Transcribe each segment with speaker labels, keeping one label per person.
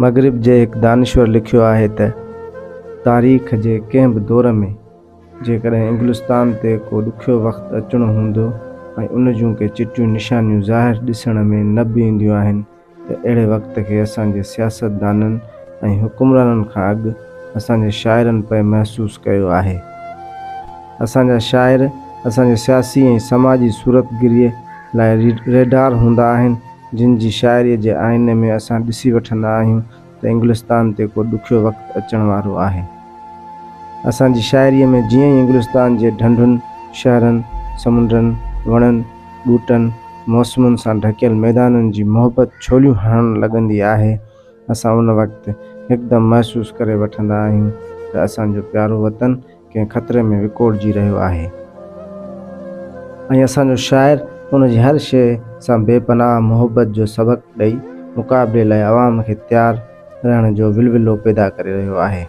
Speaker 1: مغرب جي هڪ دانشور لکيو آهي ته، تاريخ جي ڪنهن به دور ۾ جيڪڏهن انگلستان تي ڪو ڏکيو وقت اچڻو هوندو ۽ ان جون ڪي چٽيون نشانيون ظاهر ڏسڻ ۾ نه به اينديون آهن ته اهڙي وقت کي اسان جي سياستدانن ۽ حڪمرانن کان اڳ اسان جي شاعرن پئي محسوس ڪيو آهي. اسان جا شاعر اسان جي سياسي ۽ سماجي صورتگريء لاء ريڊار هوندا آهن، جن جي شاعريء جي آئيني ۾ اسان ڏسي وٺندا آهيون ته انگلستان تي ڪو ڏکيو وقت اچڻ وارو آهي. اسان جي شاعريء ۾ جيئن ئي انگلستان جي ڍنڍن، شهرن، سمنڊن، وڻن، ٻوٽن، موسمن سان ڍڪيل ميدانن جي محبت ڇوليون هڻڻ لڳندي آهي، اسان ان وقت هڪدم محسوس ڪري وٺندا آهيون ته اسان جو پيارو وطن ڪنهن خطري ۾ وڪوڙجي رهيو آهي ۽ اسان جو شاعر ان جي هر شيء سان بي پناهه محبت جو سبق ڏئي مقابلي لاء عوام کي تيار رهڻ جو ولولو پيدا ڪري رهيو آهي.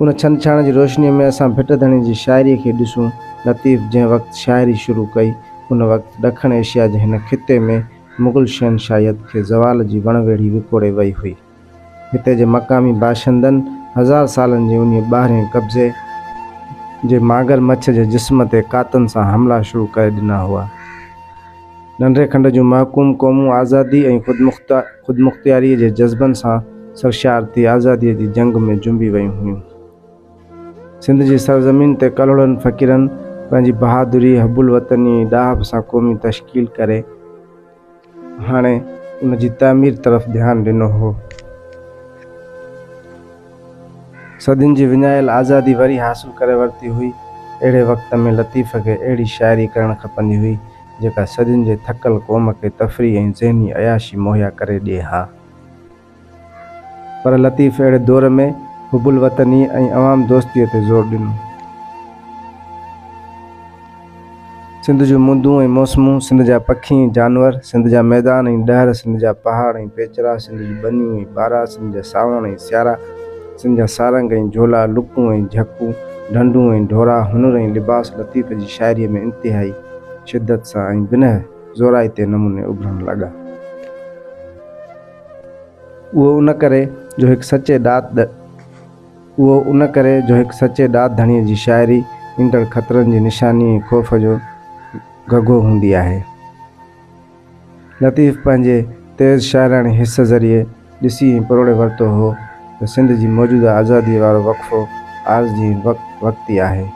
Speaker 1: ان ڇنڇاڻ جي روشنيء ۾ اسان ڀٽ ڌڻي جي شاعريء کي ڏسون. لطيف جنهن وقت شاعري شروع ڪئي، ان وقت ڏکڻ ايشيا جي هن خطي ۾ مغل شهنشاهيت کي زوال جي وڻ ويڙهي وڪوڙي وئي هئي. هتي جي مقامي باشندن هزار سالن جي انهيء ٻاهرئين قبضي جي مانگر مڇ جي جسم تي ڪاتن سان حملا شروع ڪري ڏنا هئا. ننڍي کنڊ جون محڪوم قومون آزادي ۽ خودمختياريء جي جذبن سان سرشار ٿي آزاديء جي جنگ ۾ جنبي ويون هيون. سنڌ جي سرزمين تي ڪلهوڙن فقيرن پنهنجي بهادري، حب الوطني ۽ ڏاهپ سان قومي تشڪيل ڪري، هاڻي ان جي تعمير طرف ڌيان ڏنو هو. صدين جي وڃايل آزادي وري حاصل ڪري ورتي هئي. اهڙي وقت ۾ لطيف کي اهڙي شاعري ڪرڻ کپندي هئي، جيڪا صدين جي ٿڪل قوم کي تفريح ۽ ذهني عياشي مهيا ڪري ڏئي ها. پر لطيف اهڙي دور ۾ حب الوطنيء ۽ عوام دوستيء تي زور ڏنو. سنڌ جون مندون ۽ موسمون، سنڌ جا پکي ۽ جانور، سنڌ جا ميدان ۽ ڏهر، سنڌ جا پهاڙ ۽ پيچرا، سنڌ جون ٻنيون ۽ ٻارا، سنڌ جا سانوڻ ۽ سيارا، سنڌ جا سارنگ ۽ جهولا، لڪون ۽ جهڪون، ڍنڍون ۽ ڍورا، هنر ۽ لباس لطيف جي شاعريء ۾ انتهائي شدت سان ۽ بنهه زورائتي نموني اڀرڻ لڳا. اهو ان ڪري جو هڪ سچي ڏات اهو ان ڪري جو هڪ سچي ڏات ڌڻيء جي شاعري ايندڙ خطرن جي نشاني ۽ خوف جو گهگهو هوندي آهي. لطيف پنهنجي تيز شاعراڻي حس ذريعي ڏسي ۽ پروڙي ورتو هو ته سنڌ جي موجوده آزاديء وارو وقفو عارضي ۽ وقتي آهي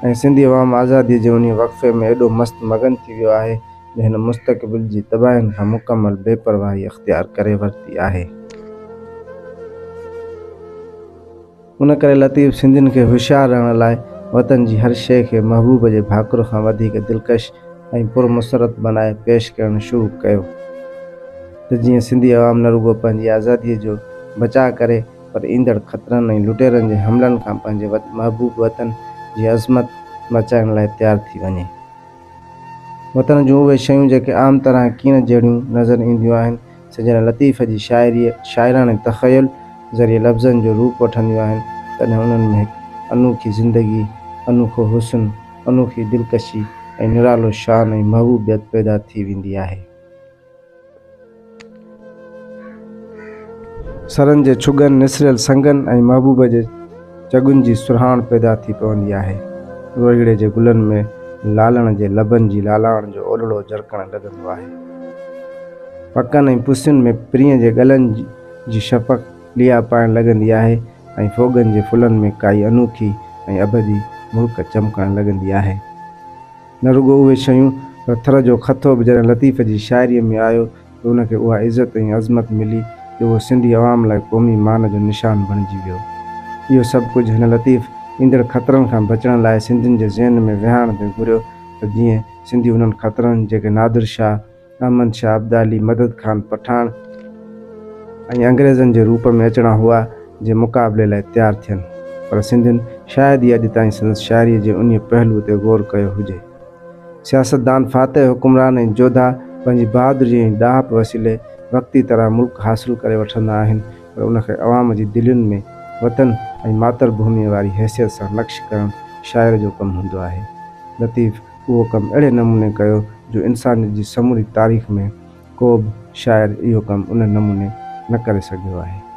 Speaker 1: ۽ سنڌي عوام آزاديء جي انهيء وقفي ۾ ايڏو مست مگن ٿي ويو آهي جو هن مستقبل جي تباهين کان مڪمل بي پرواهي اختيار ڪري ورتي آهي. ان ڪري لطيف سنڌين کي هوشيار رهڻ لاء وطن جي هر شيء کي محبوب جي ڀاڪر کان وڌيڪ دلڪش ۽ پرمسرت بنائي پيش ڪرڻ شروع ڪيو ته جيئن سنڌي عوام نه رڳو پنهنجي آزاديء جو بچاء ڪري پر ايندڙ خطرن ۽ لٽيرن جي حملن کان پنهنجي محبوب وطن جي عظمت بچائڻ لاء تيار ٿي وڃي. وطن جون اهي شيون جيڪي عام طرح ڪين جهڙيون نظر اينديون آهن، سي جڏهن لطيف جي شاعريء، شاعراڻي تخيل ذريعي لفظن جو روپ وٺنديون آهن، تڏهن انهن ۾ هڪ انوکي زندگي، انوکو حسن، انوکي دلڪشي ۽ نرالو شان ۽ محبوبيت پيدا ٿي ويندي آهي. سرن جي ڇڳن، نسريل سنگن ۽ محبوب جي چڳن جي سرهاڻ پيدا ٿي پوندي آهي. روهيڙي جي گلن ۾ لالڻ جي لبن جي لالاڻ جو اولڙو جرڪڻ لڳندو آهي. پڪن ۽ پسين ۾ پرينء جي ڳلن جي شفق ليئا پائڻ لڳندي آهي ۽ ڦوڳن جي ڦلن ۾ ڪائي انوکي ۽ ابدي مرڪ چمڪڻ لڳندي آهي. نه رڳو اهي شيون پر ٿر جو کٿو به جڏهن لطيف جي شاعريء ۾ آيو ته ان کي اها عزت ۽ عظمت ملي جو اهو سنڌي عوام لاء قومي مان جو نشان بڻجي ويو. اهو سڀ ڪجهه هن لطيف ايندڙ خطرن کان بچڻ لاء سنڌين جي ذهن ۾ ويهارڻ پئي گهريو ته جيئن سنڌي انهن خطرن جيڪي نادر شاهه، احمد شاهه ابدالي، مدد خان پٺاڻ ۽ انگريزن جي روپ ۾ اچڻا هئا، جي مقابلي لاء تيار ٿين. پر سنڌين شايد ئي اڄ تائين سندس شاعريء جي انهيء پهلوء تي غور ڪيو هجي. سياستدان، فاتح، حڪمران ۽ جوڌا پنهنجي بهادريء ۽ ڏاهپ وسيلي وقتي طرح ملڪ حاصل ڪري وٺندا آهن، پر ان کي عوام جي دلين ۾ وطن ۽ ماتر ڀوميء واري حيثيت سان نقش ڪرڻ شاعر جو ڪم هوندو آهي. لطيف اهو ڪم اهڙي نموني ڪيو جو انسانيت جي سموري تاريخ ۾ ڪو به شاعر اهو ڪم ان نموني نه ڪري سگهيو آهي.